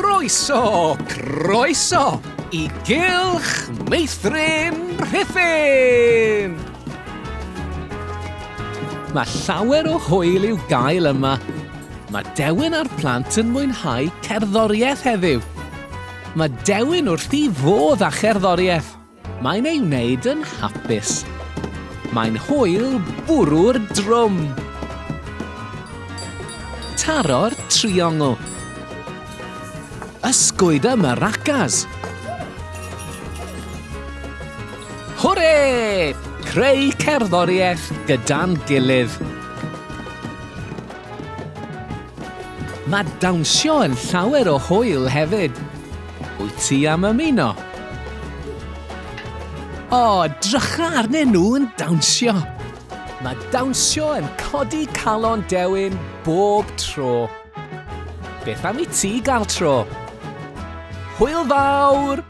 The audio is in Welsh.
Croeso, croeso i Gylch Meithrin Rhuthun! Mae llawer o hwyl i'w gael yma. Mae Dewin a'r plant yn mwynhau cerddoriaeth heddiw. Mae Dewin wrth ei fodd â cherddoriaeth. Mae'n ei wneud yn hapus. Mae'n hwyl bwrw'r drwm. Taro'r triongl. Ysgwyd y maracas. Hwre! Creu cerddoriaeth gyda'n gilydd. Mae dawnsio yn llawer o hwyl hefyd. Wyt ti am ymuno? O, drycha arnyn nhw'n dawnsio! Mae dawnsio yn codi calon Dewin bob tro. Beth am i ti gael tro? Hwyl fawr!